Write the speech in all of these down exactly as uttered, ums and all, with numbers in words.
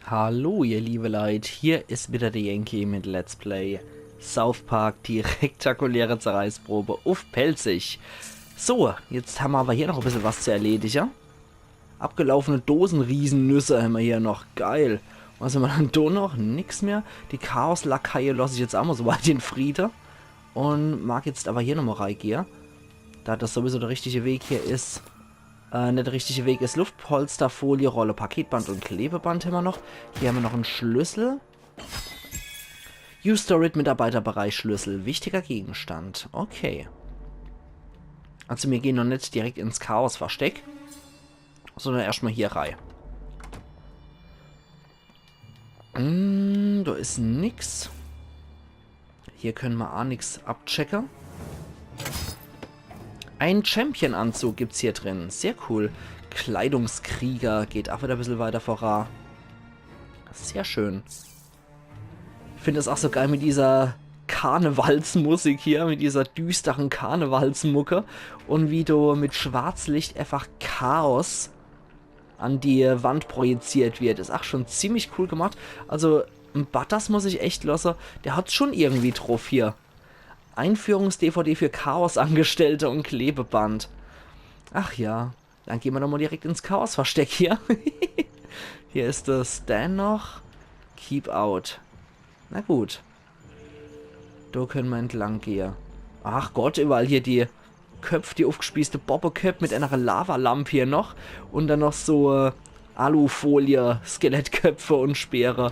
Hallo, ihr liebe Leit, hier is wieder der Yankee mit Let's Play South Park, die rektakuläre Zerreißprobe uff Pälzisch. So, jetzt hämmer awwer hier noch e bissel was zu erledige. Abgelaufene Dosenriesennüsse hämmer hier noch. Geil. Was hämmer dann do noch? Nix mehr. Die Chaos-Lakaie loss ich jetzt ach mol so weit in Friede. Un mag jetzt awwer hier nochmol reigehe. Da das sowieso der richtige Weg hier is. Äh, net der richtige Weg is. Luftpolsterfolie, Rolle, Paketband un Klebeband hämmer noch. Hier hämmer noch en Schlüssel. Use Storage Mitarbeiterbereich Schlüssel. Wichtiger Gegenstand. Okay. Also mir gehn noch net direkt ins Chaos-Versteck, sondern erscht mol hier rei. Hm, do is nix. Hier könne mer ach nix abchecke. En Champion-Anzug gibt's hier drin. Sehr cool. Kleidungskrieger geht ach wieder e bissel weiter vora. Sehr schön. Ich find es ach so geil mit dieser Karnevalsmusik hier, mit dieser düsteren Karnevalsmucke. Un wie do mit Schwarzlicht einfach Chaos an die Wand projiziert wird. Is ach schon ziemlich cool gemacht. Also, en Butters muss ich echt losse, der hat's schon irgendwie druff hier. Einführungs-D V D für Chaos-Angestellte un Klebeband. Ach ja, dann gehn mer doch mol direkt ins Chaos-Versteck hier. Hier is der Stan noch. Keep out. Na gut. Do könne mer entlang gehe. Ach Gott, überall hier die Köpp, die uffgespießte Bobbeköpp mit enere Lavalamp hier noch. Un dann noch so, äh, Alufolie, Skelettköpfe un Speere.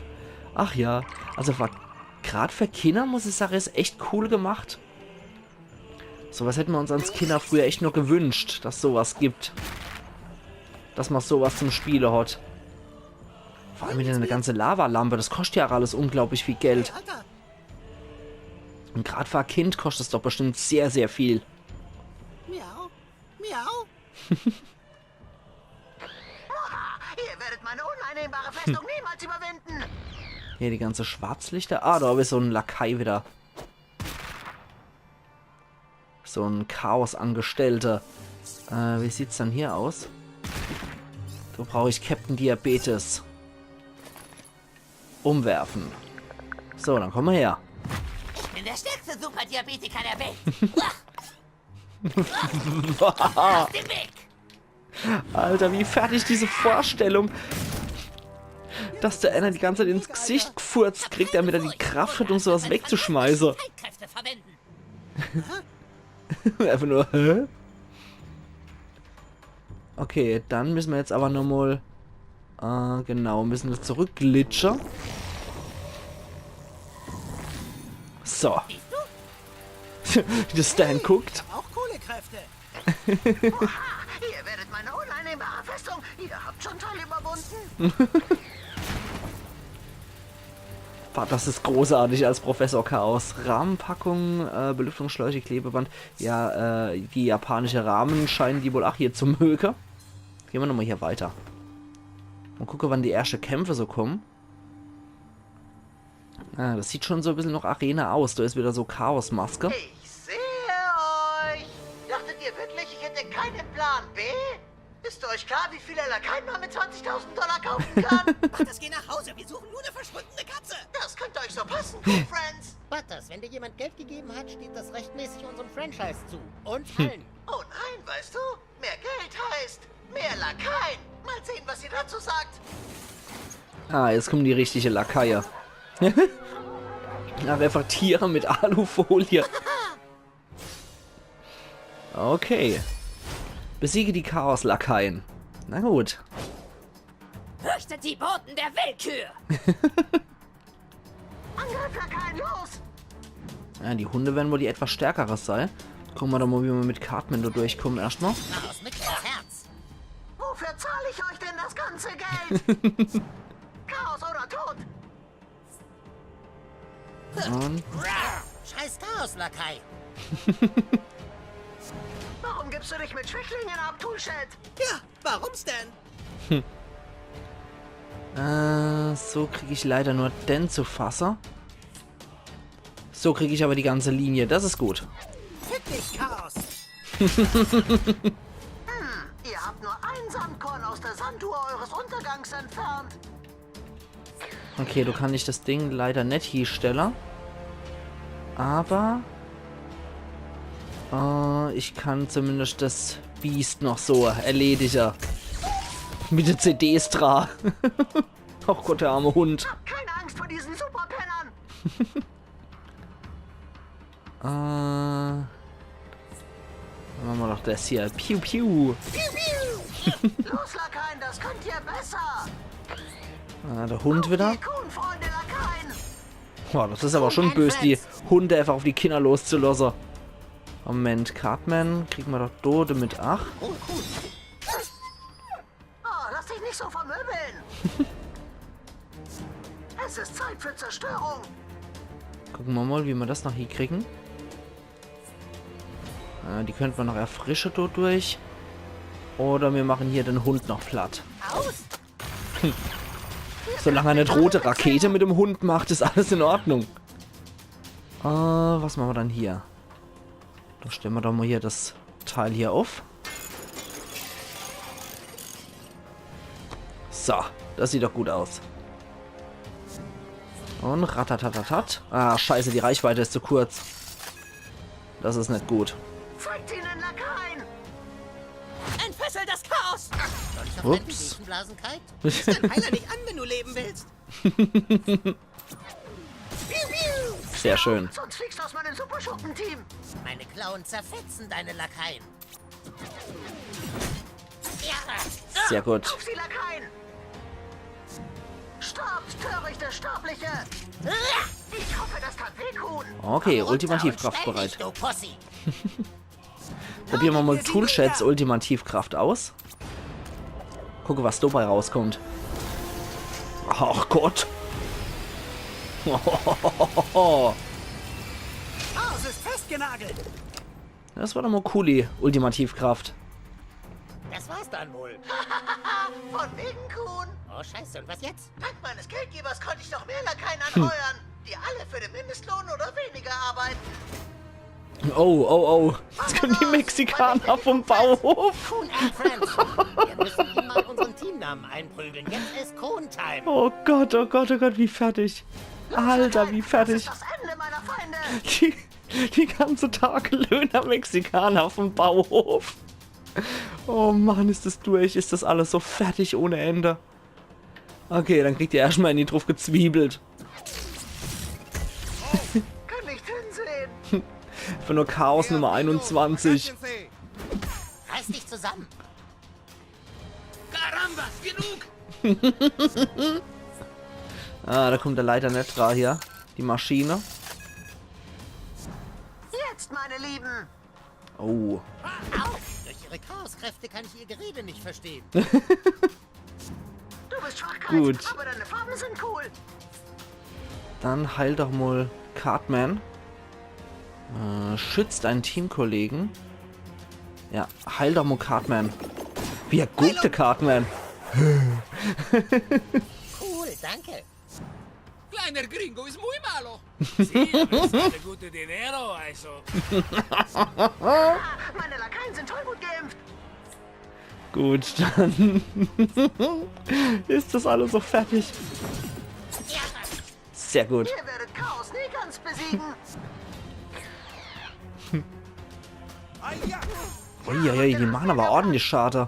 Ach ja, also war grad für Kinner, muss ich sage, is echt cool gemacht. Sowas hätte mer uns als Kinner früher echt nur gewünscht, dass sowas gibt. Dass mer sowas zum Spiele hat. Vor allem wieder e ganze Lavalampe, das koscht ja ach alles unglaublich viel Geld. Alter! Un grad für e Kind koscht es doch bestimmt sehr, sehr viel. Miau, miau. Ihr werdet meine uneinnehmbare Festung niemals überwinden. Hier die ganze Schwarzlichter. Ah, do hab ich so en Lakai wieder. So en Chaos-Angestellter. Äh, wie sieht's dann hier aus? Do brauch ich Captain Diabetes. Umwerfen. So, dann komm mol her. Ich bin der stärkste Superdiabetiker der Welt. Lass den weg! Alter, wie fertig diese Vorstellung, dass der einer die ganze Zeit ins Gesicht gefurzt kriegt, damit er die Kraft hat, um sowas wegzuschmeißen. Einfach nur, hä? Okay, dann müssen wir jetzt aber nochmal, äh, genau, müssen wir zurückglitschen. So. Wie der Stan guckt. Auch coole Kräfte. Oha, ihr werdet meine uneinnehmbare Festung. Ihr habt schon Teil überwunden. Boah, das ist großartig als Professor Chaos. Rahmenpackung, äh, Belüftungsschläuche, Klebeband. Ja, äh, die japanische Rahmen scheinen die wohl auch hier zu mögen. Gehen wir nochmal hier weiter. Mal gucken, wann die ersten Kämpfe so kommen. Ah, das sieht schon so ein bisschen nach Arena aus. Da ist wieder so Chaosmaske. Ich sehe euch. Dachtet ihr wirklich, ich hätte keinen Plan B? Ist euch klar, wie viele Lakaien man mit zwanzigtausend Dollar kaufen kann? Butters, geh nach Hause. Wir suchen nur eine verschwundene Katze. Das könnte euch so passen, Cool Friends. Butters, wenn dir jemand Geld gegeben hat, steht das rechtmäßig unserem Franchise zu. Uns allen. Oh nein, weißt du, mehr Geld heißt mehr Lakaien. Mal sehen, was ihr dazu sagt. Ah, jetzt kommen die richtigen Lakaie. Ach, einfach Tiere mit Alufolie. Okay. Besiege die Chaos-Lakaien. Na gut. Fürchtet die Boten der Willkür! Angriff, Lakaien, los! Ja, die Hunde werden wohl die etwas stärkere sein. Gucken wir doch mal, wie wir mit Cartman da durchkommen erstmal. Chaos mit Herz. Wofür zahle ich euch denn das ganze Geld? Chaos oder Tod! Und scheiß Chaos, Lakai! Warum gibst du dich mit Schwächlingen ab, Toolshed? Ja, warum, Stan? Äh, so krieg ich leider nur den zu fassen. So krieg ich aber die ganze Linie. Das ist gut. Fick dich, Chaos! Hm, ihr habt nur ein Sandkorn aus der Sanduhr eures Untergangs entfernt. Okay, do kann ich das Ding leider net hiestelle. Aber äh, ich kann zumindest das Biest noch so erledige. Mit de C Ds dra. Oh Gott, der arme Hund. Keine Angst vor diesen Superpennern. Äh, dann mache mer doch das hier. Piu, piu. Los, Lakaien, das könnt ihr besser. Ah, der Hund wieder. Die Kuhn-Freunde, Lakaien. Boah, das is aber schon bös, die Hunde einfach auf die Kinder loszulasse. Moment, Cartman, kriege mer doch do damit. Ach, Oh, lass dich nicht so vermöbeln. Es ist Zeit für Zerstörung. Gucke mer mal, wie mer das noch hiekriegen. Äh, die könnt mer noch erfrische dodurch. Oder mir machen hier den Hund noch platt. Aus. Solange er net rote Rakete mit dem Hund macht, is alles in Ordnung. Äh, was mache mer dann hier? Do stelle mer doch mal hier das Teil hier auf. So, das sieht doch gut aus. Und ratatatatat. Ah, scheiße, die Reichweite is zu kurz. Das is net gut. Zeigt ihnen, Lakaien. Entfessel das Chaos! Soll ich auf Ups. deinen Tischen blasen, Kite? Ist dein Heiler nicht an, wenn du leben willst? Sehr schön. Sonst fliegst du aus meinem Superschurken-Team. Meine Klauen zerfetzen deine Lakaien. Ja. Sehr gut. Auf sie, Lakaien. Starbt, törichte Sterbliche. Ich hoffe, das tat weh, Kuhn. Okay, Runter und Ultimativkraft stell bereit. Dich, du Pussy. Probiere mer mal Toolsheds Ultimativkraft aus. Gucke, was dabei rauskommt. Ach Gott. Oh, es ist festgenagelt. Das war doch mal cooli Ultimativkraft. Das war's dann wohl. Von wegen, Kuhn. Oh, scheiße, und was jetzt? Dank meines Geldgebers konnte ich noch mehr Lakaien anheuern, die alle für den Mindestlohn oder weniger arbeiten. Oh, oh, oh. Jetzt kommen die Mexikaner vom Bauhof. Kuhn and Friends. Wir müssen ihm mal unseren Teamnamen einprügeln. Jetzt ist Kuhn-Time. Oh Gott, oh Gott, oh Gott, wie fertig. Alter, wie Das fertig. ist das Ende meiner Feinde. Die, die ganze Tagelöhner-Mexikaner vom Bauhof. Oh Mann, is das durch. Is das alles so fertig ohne Ende. Okay, dann kriegt ihr erstmal in die drauf gezwiebelt. Kann nicht hinsehen. Für nur Chaos Nummer einundzwanzig. Reiß dich zusammen. Caramba, genug! Ah, da kommt der Leiter net dra hier. Die Maschine. Jetzt, meine Lieben. Oh. Au! Durch ihre Chaoskräfte kann ich ihr Gerede nicht verstehen. Du bist schwach, Kite, Gut. Aber deine Farben sind cool. Dann heil doch mal Cartman. Äh, schützt einen Teamkollegen. Ja, heil doch mal Cartman. Wie er guckt, der Cartman. Cool, danke. Kleiner Gringo ist muy malo. Sí, aber es eine gute Dinero, also. Meine Lakaien sind tollwut geimpft. Gut, dann is das alles so fertig. Sehr gut. Ihr werdet Chaos nie ganz besiegen. Uiuiui, die machen aber ordentlich Schade.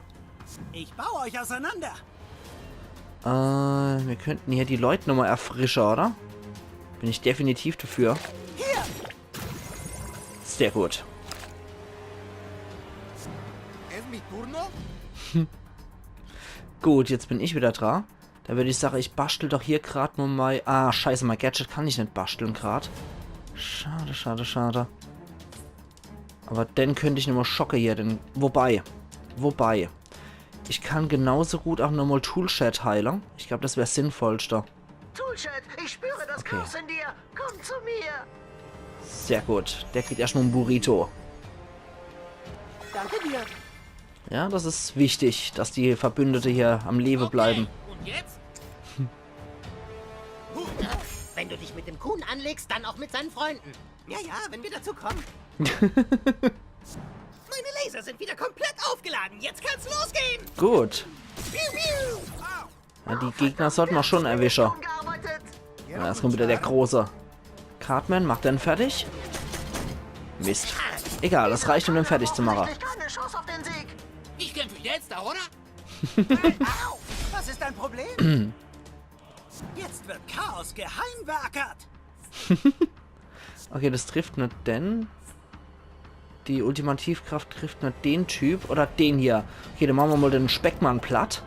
Ich baue euch auseinander. Äh, wir könnten hier die Leut nochmal erfrische, oder? Bin ich definitiv dafür. Sehr gut. Es mi turno? Gut, jetzt bin ich wieder dra. Da würd ich sage, ich bastel doch hier grad nur mei... Ah, scheiße, mei Gadget kann ich net basteln grad. Schade, schade, schade. Aber dann könnt ich nochmal schocke hier, denn... Wobei, wobei. Ich kann genauso gut auch nochmal Toolshed heile. Ich glaub, das wär sinnvollster. Toolshed, ich spüre das Okay. Chaos in dir. Komm zu mir. Sehr gut. Der kriegt erstmal en Burrito. Danke dir. Ja, das is wichtig, dass die Verbündete hier am Lebe bleiben. Und jetzt? Wenn du dich mit dem Kuhn anlegst, dann auch mit seinen Freunden. Ja, ja, wenn wir dazu kommen. Meine Laser sind wieder komplett aufgeladen. Jetzt kann's losgehen. Gut. Piu, piu. Ja, die Gegner sollte mer schon erwische. Schon gearbeitet. Ja, jetzt kommt wieder der große. Cartman, mach den fertig. Mist. Egal, das reicht, um den fertig zu machen. Keine Chance auf den Sieg. Ich kämpfe jetzt, oder? Au, was ist dein Problem? Jetzt wird Chaos geheimwerkert. Okay, das trifft nur den. Die Ultimativkraft trifft nur den Typ oder den hier. Okay, dann machen wir mal den Speckmann platt.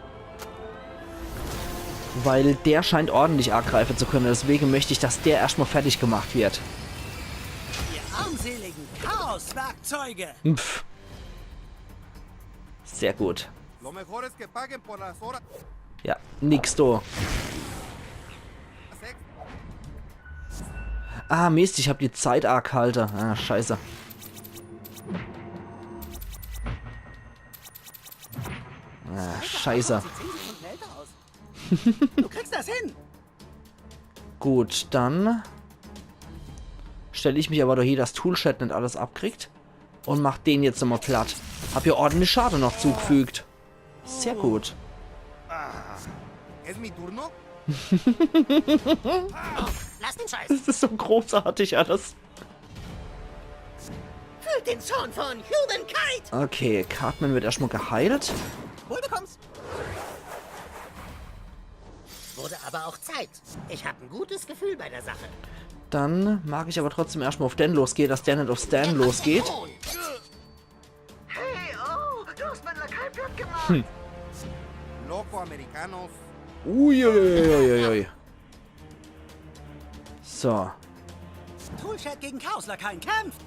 Weil der scheint ordentlich angreifen zu können. Deswegen möchte ich, dass der erstmal fertig gemacht wird. Ihr armseligen Chaoswerkzeuge. Pff. Sehr gut. Lo mejor es que paguen por las horas Ja, nix do. extras. Ah, Mist, ich hab die Zeit angehalte. Ah, scheiße. Ah, scheiße. Sieht zehn Sekunden älter aus. Du kriegst das hin. Gut, dann stell ich mich aber doch hier, dass Toolshed net alles abkriegt. Und mach den jetzt nochmal platt. Hab hier ordentlich Schade noch zugefügt. Sehr gut. ¿Es mi turno? Lass den Scheiß. Das ist so großartig alles. Fühlt den Zorn von Human Kite. Okay, Cartman wird erstmal geheilt. Wohl bekommst. Wurde aber auch Zeit. Ich habe ein gutes Gefühl bei der Sache. Dann mag ich aber trotzdem erstmal auf den losgehen, dass der nicht auf Stan losgeht. Oh, Hey, oh, du hast meinen Lakai platt gemacht. Loco americanos. Uiuiuiui. So, Toolshed gegen Chaoslakaien kämpft.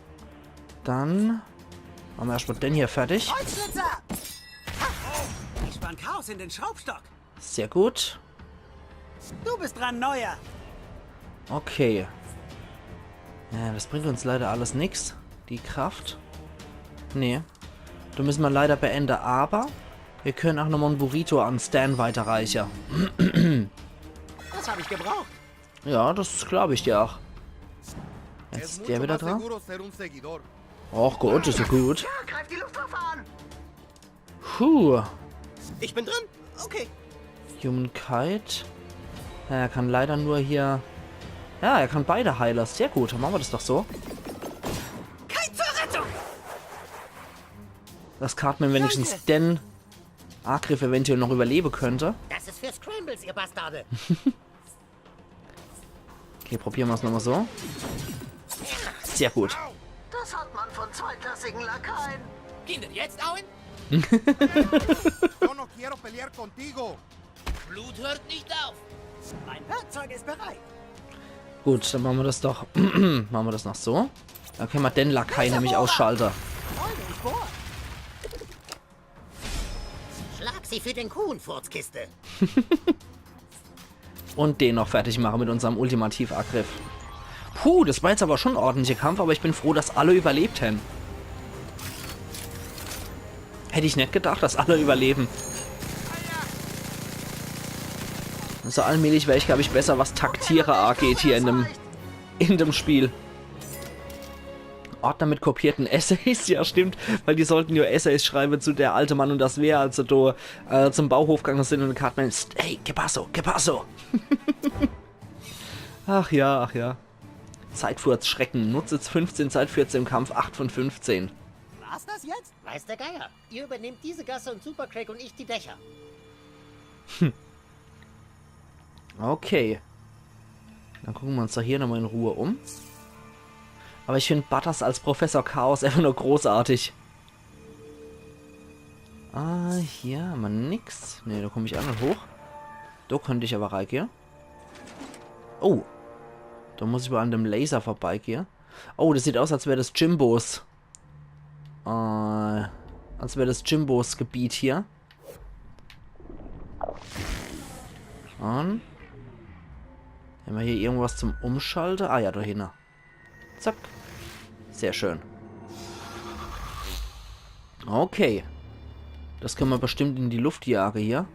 Dann machen wir erstmal den hier fertig. Holzschlitzer. Ich spann Chaos in den Schraubstock. Sehr gut. Du bist dran, Neuer. Okay. Ja, das bringt uns leider alles nix. Die Kraft. Nee. Da müssen wir leider beenden, aber wir können auch nochmal einen Burrito an Stan weiterreichen. Das habe ich gebraucht. Ja, das glaube ich dir auch. Jetzt Es ist der mucho wieder más dran. Seguro ser un seguidor. Ach Gott, ist ja gut. Ja, greif die Luftwaffe an. Puh. Ich bin drin. Okay. Human Kite. Ja, er kann leider nur hier. Ja, er kann beide Heiler. Sehr gut, dann machen wir das doch so. Kite zur Rettung. Dass Cartman wenigstens den Angriff eventuell noch überleben könnte. Das ist für Scrambles, ihr Bastarde. Okay, probieren wir es nochmal so. Sehr gut. Das hat man von zweiklassigen Lakaien. Kinder, jetzt, Owen? Yo no quiero pelear contigo. Blut hört nicht auf. Mein Werkzeug ist bereit. Gut, dann machen wir das doch. Machen wir das noch so. Dann können wir den Lakai nämlich ausschalten. Freunde, ich bohr. Schlag sie für den Kuhn, Furzkiste. Und den noch fertig machen mit unserem Ultimativangriff. Puh, das war jetzt aber schon ein ordentlicher Kampf, aber ich bin froh, dass alle überlebt haben. Hätte ich nicht gedacht, dass alle überleben. So allmählich werde ich, glaube ich, besser, was Taktiere angeht hier in dem, in dem Spiel. Ordner mit kopierten Essays, ja stimmt, weil die sollten ja Essays schreiben zu Der alte Mann und das Wehr, also do, äh, zum Bauhof gegangen sind und Cartman ist, hey, ¿qué pasó? ¿Qué pasó? Ach ja, ach ja. Zeitfurz Schrecken. Nutze fünfzehn Zeitfürze im Kampf, acht von fünfzehn. War's das jetzt? Weiß der Geier. Ihr übernehmt diese Gasse und Supercrack und ich die Dächer. Okay. Dann gucken wir uns doch hier nochmal in Ruhe um. Aber ich finde Butters als Professor Chaos einfach nur großartig. Ah, hier haben wir nix. Ne, da komme ich auch nicht hoch. Da könnte ich aber reingehen. Oh. Da muss ich wohl an dem Laser vorbeigehen. Oh, das sieht aus, als wäre das Jimbos. Äh, als wäre das Jimbos Gebiet hier. Und haben wir hier irgendwas zum Umschalten? Ah ja, da hinten. Zack. Sehr schön. Okay. Das können wir bestimmt in die Luft jagen hier.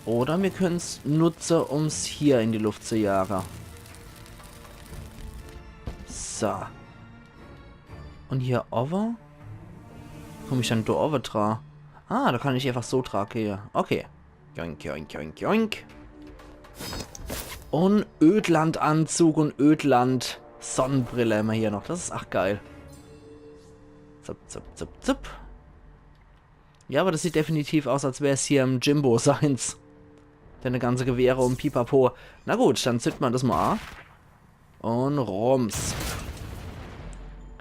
Oder wir können's nutzen, um's hier in die Luft zu jagen. So. Und hier over? Komm ich dann da over dra? Ah, da kann ich einfach so dra gehe. Okay. Joink, joink, joink, joink. Un Ödlandanzug un Ödland-Sonnenbrille hämmer hier noch. Das is ach geil. Zup, zup, zup, zup. Ja, aber das sieht definitiv aus, als wär's hier im Jimbo seins. Denn e ganze Gewehre un Pipapo. Na gut, dann zündt mer das mal a. Un rums.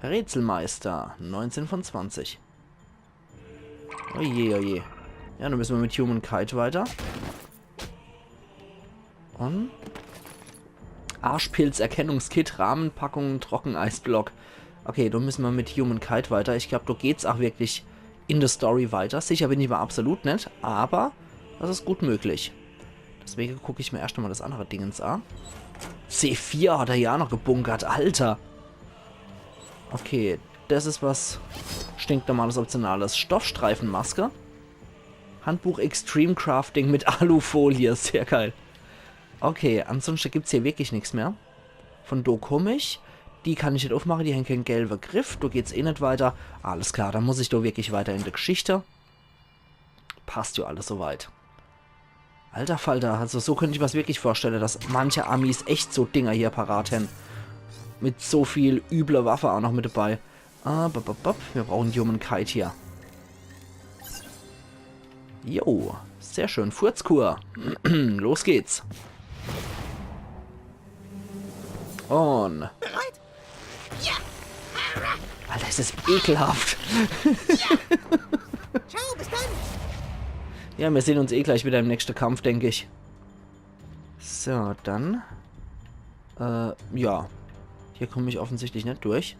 Rätselmeister, neunzehn von zwanzig. Oje, oje. Ja, dann müssen wir mit Human Kite weiter. Un Arschpilz-Erkennungskit, Rahmenpackung, Trockeneisblock. Okay, do müssen wir mit Human Kite weiter. Ich glaub, do geht's auch wirklich in der Story weiter. Sicher bin ich mir absolut net, aber das is gut möglich. Deswegen guck ich mir erscht mal das andere Dingens an. C vier hat er ja noch gebunkert, Alter. Okay, das is was stinknormales, optionales. Stoffstreifenmaske. Handbuch Extreme Crafting mit Alufolie, sehr geil. Okay, ansonsten gibt's hier wirklich nix mehr. Von do komm ich. Die kann ich net aufmache, die hänn keen gelbe Griff. Do geht's eh net weiter. Alles klar, dann muss ich do wirklich weiter in der Geschichte. Passt jo alles soweit. Alter Falter, also so könnt ich mir's wirklich vorstelle, dass manche Amis echt so Dinger hier parat hänn. Mit so viel üble Waffe auch noch mit dabei. Ah, bop, bop, bop. Wir brauchen Human Kite hier. Jo, sehr schön. Furzkur. Los geht's. Un... Bereit? Ja! Alter, is das ekelhaft. Ciao, bis dann! Ja, wir sehn uns eh gleich wieder im nächste Kampf, denk ich. So, dann. Äh, ja. Hier komm ich offensichtlich net durch.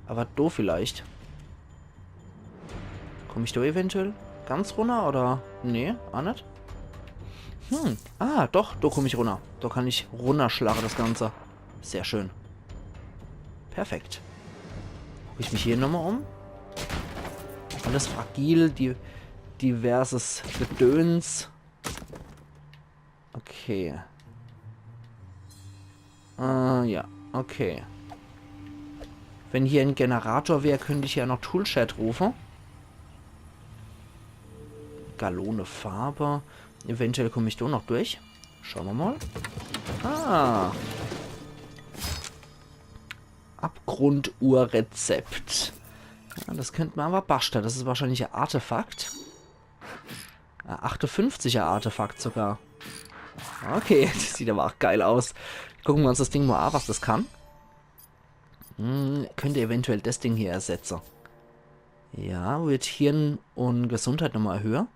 Aber do vielleicht. Komm ich do eventuell ganz runner, oder? Nee, ach net. Hm. Ah, doch, do komm ich runner. Do kann ich runnerschlage, das Ganze. Sehr schön. Perfekt. Guck ich mich hier nochmal um. Alles fragil, die diverses Gedöns. Okay. Äh, ja, okay. Wenn hier en Generator wär, könnt ich ja noch Toolshed rufe. Gallone Farbe. Eventuell komm ich do noch durch. Schaue mer mal. Ah. Abgrunduhrrezept. Ja, das könnt mer aber bastle. Das is wahrscheinlich e Artefakt. Äh, achtundfünfziger Artefakt sogar. Okay, das sieht aber auch geil aus. Gucken wir uns das Ding mal an, was das kann. Hm, könnte eventuell das Ding hier ersetzen. Ja, wird Hirn und Gesundheit nochmal erhöhe.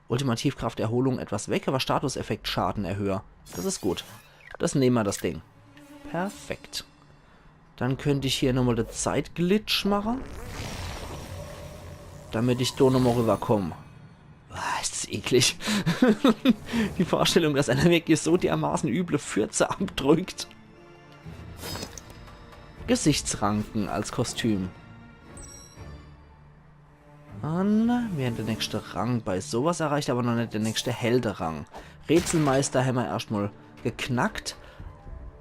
Ultimativkraft Erholung etwas weg, aber Statuseffekt Schaden erhöhe. Das is gut. Das nehme mer, das Ding. Perfekt. Dann könnt ich hier nochmal de Zeitglitch mache. Damit ich do nochmal rüberkomm. Ah, is das eklig. Die Vorstellung, dass einer wirklich so dermaßen üble Fürze abdrückt. Gesichtsranken als Kostüm. An, mir hänn de nächste Rang bei sowas erreicht, aber noch net de nächste Helderang. Rätselmeister hämmer erscht mal geknackt,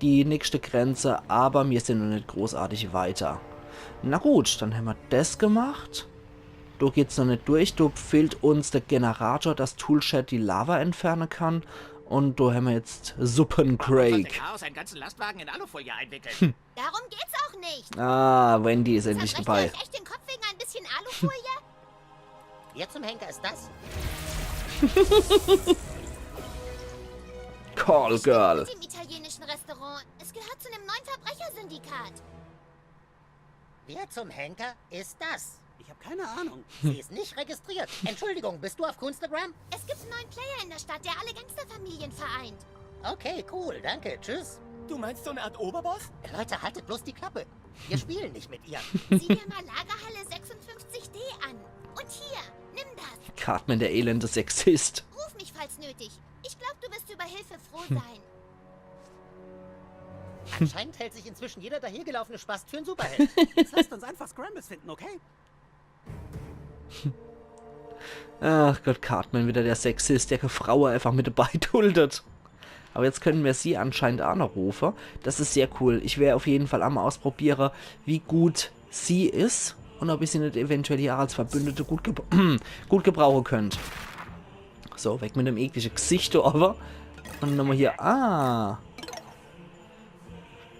die nächste Grenze, aber mir sind noch net großartig weiter. Na gut, dann hämmer des gemacht. Do geht's noch net durch, do fehlt uns de Generator, dass Toolshed die Lava entferne kann. Und do hämmer jetzt Suppencrake. Chaos einen ganzen Lastwagen in Alufolie einwickeln. Darum geht's auch nicht. Ah, Wendy is endlich dabei. Zerbrecht ihr euch echt den Kopf wegen ein bisschen Alufolie? Wer zum Henker ist das? Call Girl. Mit dem italienischen Restaurant. Es gehört zu einem neuen Verbrechersyndikat. Wer zum Henker ist das? Ich hab keine Ahnung. Sie ist nicht registriert. Entschuldigung, bist du auf Kunstagram? Es gibt einen neuen Player in der Stadt, der alle Gangsterfamilien vereint. Okay, cool, danke, tschüss. Du meinst so eine Art Oberboss? Leute, haltet bloß die Klappe. Wir spielen nicht mit ihr. Sieh dir mal Lagerhalle sechsundfünfzig D an. Und hier, nimm das. Cartman, der elende Sexist. Ruf mich, falls nötig. Ich glaub, du wirst über Hilfe froh sein. Anscheinend hält sich inzwischen jeder dahergelaufene Spast für einen Superheld. Jetzt lasst uns einfach Scrambles finden, okay? Ach Gott, Cartman wieder der Sexist, der kä Fraue einfach mit dabei duldet. Aber jetzt können wir sie anscheinend auch noch rufen. Das ist sehr cool. Ich werde auf jeden Fall einmal ausprobieren, wie gut sie ist und ob ich sie nicht eventuell hier als Verbündete gut, gebra gut gebrauchen könnte. So, weg mit dem ekligen Gesicht, aber. Und nochmal hier. Ah.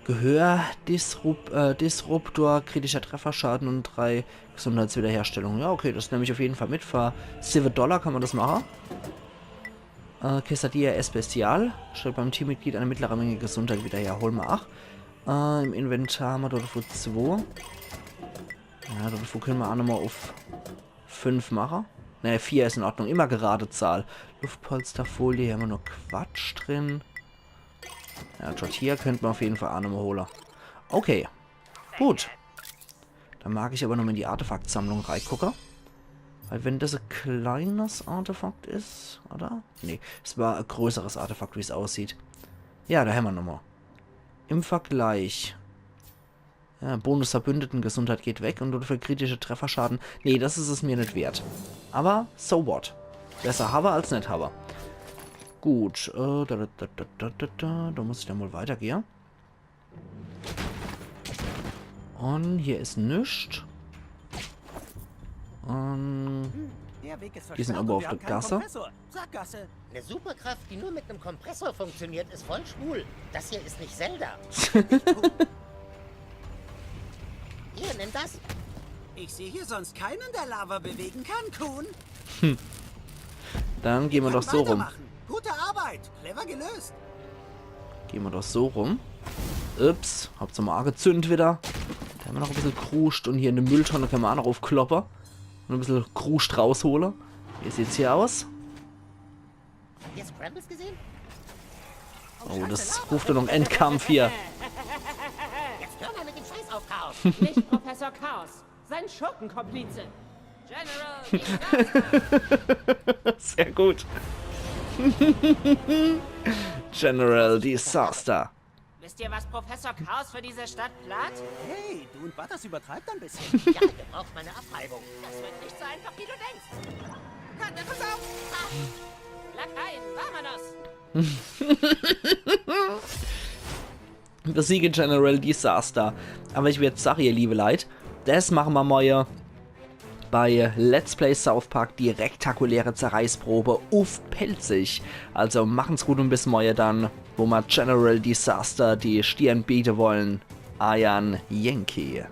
Gehör, Disrup äh, Disruptor, kritischer Trefferschaden und drei Gesundheitswiederherstellung. Ja, okay, das nemm ich auf jeden Fall mit. Für sieben Dollar kann man das machen. Äh, Quesadilla Especial. Stellt beim Teammitglied eine mittlere Menge Gesundheit wieder her. Hol ma acht. Äh, im Inventar haben wir dort zwei. Ja, dafür können wir auch nochmal auf fünf machen. Ne, vier ist in Ordnung. Immer gerade Zahl. Luftpolsterfolie, hier haben wir nur Quatsch drin. Ja, Tortilla könnte man auf jeden Fall auch nochmal holen. Okay. Gut. Dann mag ich aber nochmal in die Artefaktsammlung reingucken. Weil wenn das ein kleines Artefakt ist, oder? Nee, es war ein größeres Artefakt, wie es aussieht. Ja, da haben wir nochmal. Im Vergleich. Ja, Bonus Verbündeten, Gesundheit geht weg und dafür kritische Trefferschaden. Nee, das ist es mir nicht wert. Aber so what. Besser habe als nicht habe. Gut, äh, da, da, da, da, da, da, da muss ich dann wohl weitergehen. Und hier ist nichts. Und Der Weg ist Die sind versperrt aber und auf wir der haben keinen Gasse. Kompressor. Sackgasse. Eine Superkraft, die nur mit einem Kompressor funktioniert, ist voll schwul. Das hier ist nicht Zelda. Hier, nimm das. Ich sehe hier sonst keinen, der Lava bewegen kann, Kuhn. Dann gehen wir doch so rum. Weitermachen. Gute Arbeit. Clever gelöst. Gehen wir doch so rum. Ups, hab's mal angezündet wieder. Da haben wir noch ein bisschen Kruscht und hier in der Mülltonne können wir auch noch aufkloppen. Und ein bisschen Kruscht rausholen. Wie sieht's hier aus? Habt ihr Scrambles gesehen? Oh, das ruft doch noch Endkampf hier. Jetzt hör mal mit dem Scheiß auf, Chaos. Nicht Professor Chaos, sein Schurkenkomplize. General Disaster. Sehr gut. General Disaster. Wisst ihr, was Professor Chaos für diese Stadt plant? Hey, du und Butters übertreibt ein bisschen. Ja, ihr braucht meine Abreibung. Das wird nicht so einfach, wie du denkst. Gott, pass auf! Lakaien, vámonos! Besiege General Disaster. Aber ich würd sagen, ihr liebe Leute, das machen wir morgen bei Let's Play South Park die rektakuläre Zerreißprobe uff Pälzisch. Also machen's gut und bis morgen dann, wo ma General Disaster die Stirn bieten wollen. Eier Yankee.